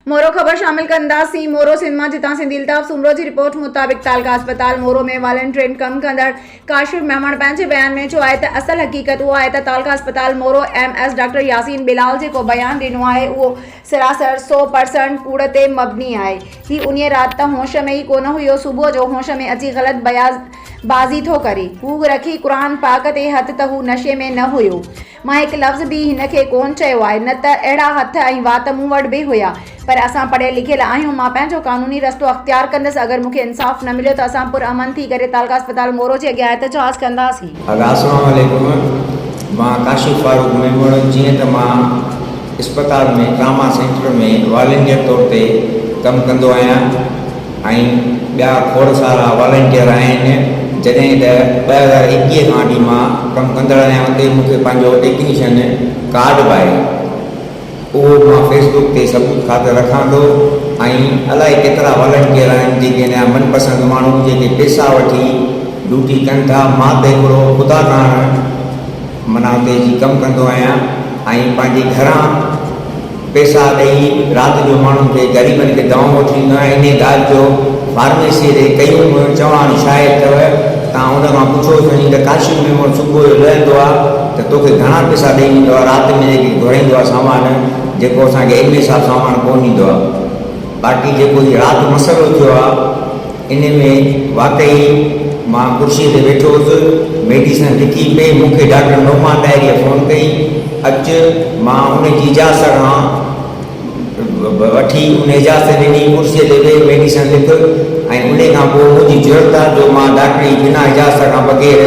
مورو خبر شامل ڪنداسين مورو سنڌ مان جتان سنڌي الطاف سومرو جي رپورٽ مطابق تعلقه اسپتال مورو ۾ والنٽرين ڪم ڪندڙ ڪاشف ميمڻ پنهنجي بيان ۾ چيو آهي ته اصل حقيقت اها آهي ته تعلقه اسپتال Moro M S doctor Yasin Bilal جيڪو بيان ڏنو آهي اهو سراسر 100% ڪوڙ تي مبني آهي هي انهي رات ته هوش ۾ ئي ڪونه هيو صبح جو هوش ۾ اچي غلط بيان بازي ٿو ڪري هو رکي قرآن پاڪ تي هٿ ته هو نشي ۾ نه هيو. مان هڪ لفظ به هن کي ڪونه چيو آهي، نه ته اهڙا هٿ ۽ وات مون وٽ به هيا. پر اسان پڙهيل لکيل آهيون، مان پنهنجو قانوني رستو اختيار ڪندس، اگر مون کي انصاف نه مليو ته اسان پر امن ٿي ڪري تعلقه اسپتال مورو جي اڳيان احتجاج ڪنداسين. ادا السلام عليڪم مان ڪاشف فاروق ميمڻ جيئن ته مان اسپتال ۾ ٽراما سينٽر ۾ والنٽيئر طور تي ڪم ڪندو آهيان ۽ ٻيا کوڙ سارا والنٽيئر آهن جڏهن ته 2021 کان وٺي مان ڪم ڪندڙ آهيان اتي مون کي پنهنجو ٽيڪنيشن ڪارڊ به آهي اهو به مان فيس بڪ تي ثبوت خاطر رکان ٿو ۽ الائي ڪيترا والنٽيئر آهن جيڪي ان جا من پسند ماڻهو جيڪي پيسا وٺي ڊيوٽي ڪن ٿا مان ته هڪڙو خدا ڪاڻ معنيٰ اتي اچي ڪم ڪندو آهيان ۽ پنهنجي گهران پئسا ڏئي رات جو ماڻهن کي غريبن کي دوائون وٺي ڏيندو آهيان انهي ڳالهه جو فارميسيء تي قيوم چواڻ شاهد اٿو توهان ان کان پڇو سائين ته ڪاشف ميمڻ صبح جو لهندو آ ته توکي گهڻا پئسا ڏئي ويندو آ رات ۾ جيڪي گهرائيندو آ سامان جيڪو اسان کي ايم اي صاحب سامان ڪونه ڏيندو آ باقي جيڪو هي رات مسئلو ٿيو آ انهي ۾ واقعي مان ڪرسيء تي ويٺو هوس، ميڊيسن لکي پئي، مون کي ڊاڪٽر نعمان ڏاهريء فون ڪئي، اچ، مان ان جي اجازت کان وٺي ان اجازت ڏني، ڪرسيء تي ويهه، ميڊيسن لک ۽ انهي کان پوء منهنجي جرئت آ جو مان ڊاڪٽر جي بنا اجازت کان بغير.